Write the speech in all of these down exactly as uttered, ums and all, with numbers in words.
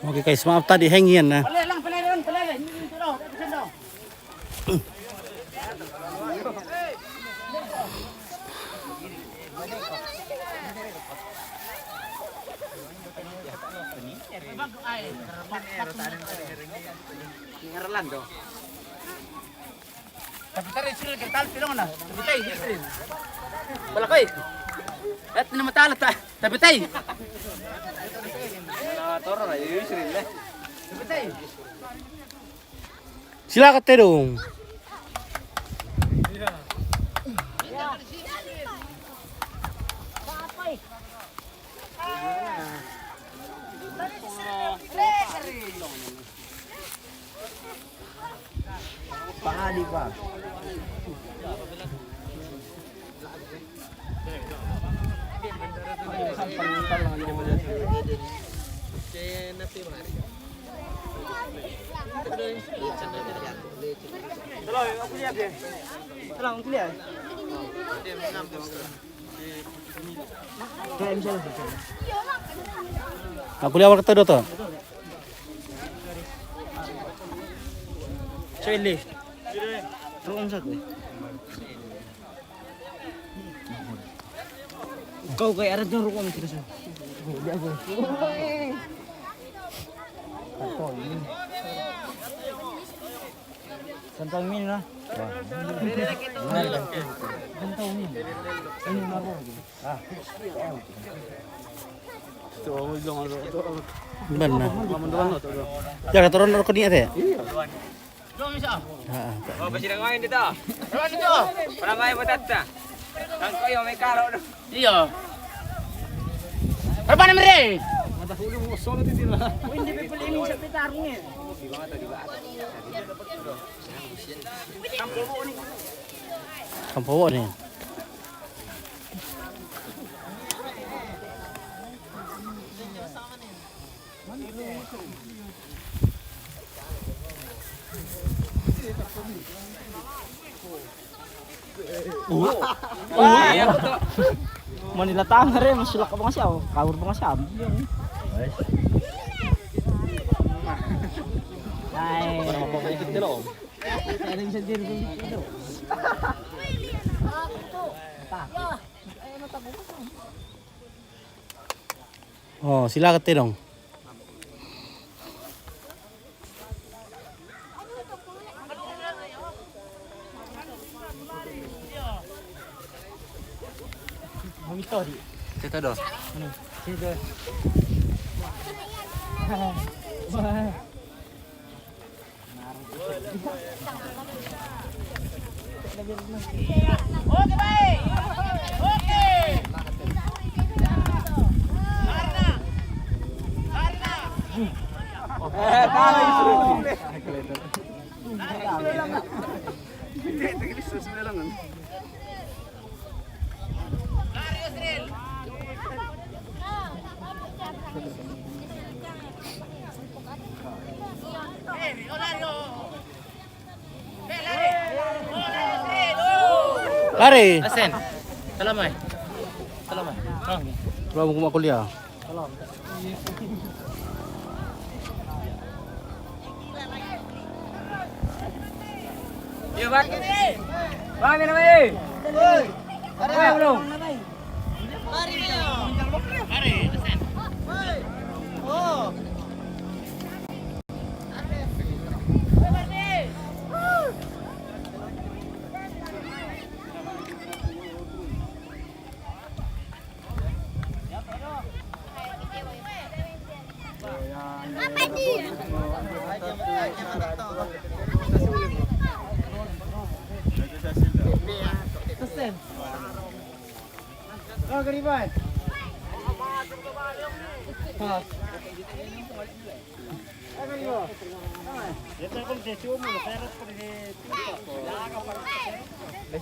Oke guys, maaf tadi hengin na. Tapi tadi Yusril kita pilih mana? Tapi tadi Yusril. Bala koy. At na matala ta. Tapi tadi. Sila ka Tedong. Pangadi pa. Aku lihat awal kata dua tu. Cili. Ruang satu. Kau kayak ada tuh ruang kita sih. Dia aku. Santang min lah. Santang min. Ini mabok. Ah. Benar. Ya, kata orang rokok ni ada. Iya. Ah, ah. Oh, kasi nang main dito. Para may matatta. Ang kayo, may karo. Iya. Berapa ni, Mre? Mata ko yung solo din sila. Hindi pa pala yung sa pitarong eh. Sampo ni. Manila tanga rin, mas sulak ka pa nga siya, oh. Kawur pa nga siya, oh. Ay. Ano yung sa diri ko dito? Oh, sila ka Tedong. Sito do. Sito. Lari. Asen. Salamay. Salamay. Wala mo kumakulya. Iya, Bang. Bang, ini, Bang. Bang, bro.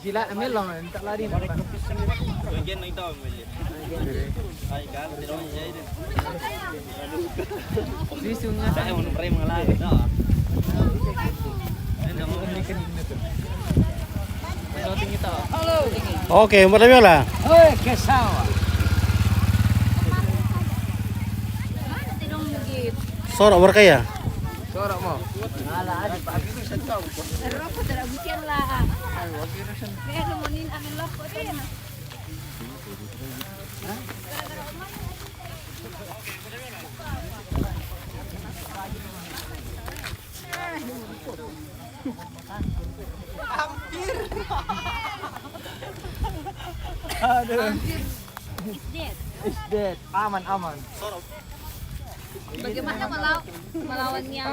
Sila na melong, tak lari na. Bagian ng tao, Mel. Ay, kala, tinawag siya yun. Sisu nga. Tayo, mga pre, mga lahat. Ano, mga pre, kanina to. Ano, tingin to? Okay, marami wala. Oy, kesawa. Tinong nagit. Sorok mo ra kaya? Sorok mo. Rokok tidak bikin lah. Pero mo nin ang loko din. Hampir. Aduh. It's dead. It's dead. Aman, aman. Bagaimana melaw- melawannya?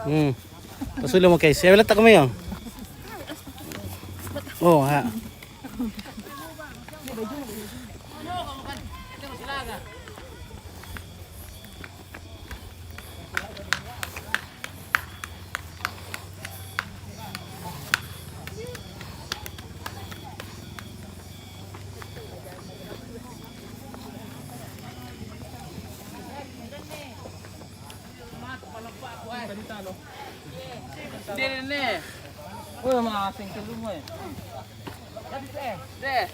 Hmm. Pasulo mo kay siya. Wala ta kumayo. Oh, ha. Dili ni. Uy, mga singkil mo eh. Deh.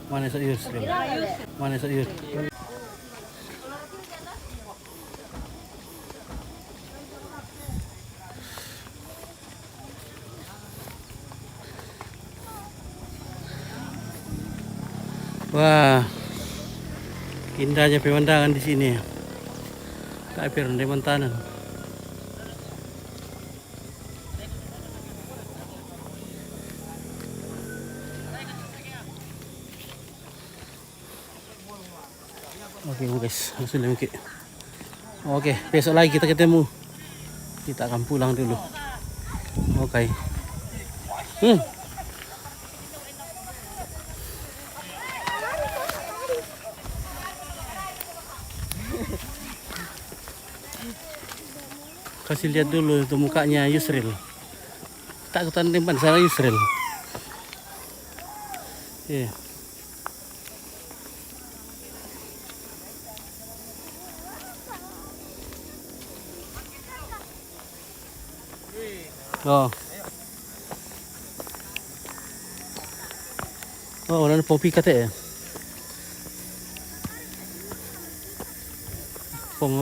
Mana sa Yusril? Mana sa Yusril? Wah, indahnya pemandangan di sini. Tapi rendeman tanan. Oke, guys, hasil lagi. Oke, besok lagi kita ketemu. Kita akan pulang dulu. Oke. Hmm. Kasih lihat dulu itu mukanya Yusril. Takutan dengan sana Yusril. Iya. Oh. Oh, wala na popi kate eh.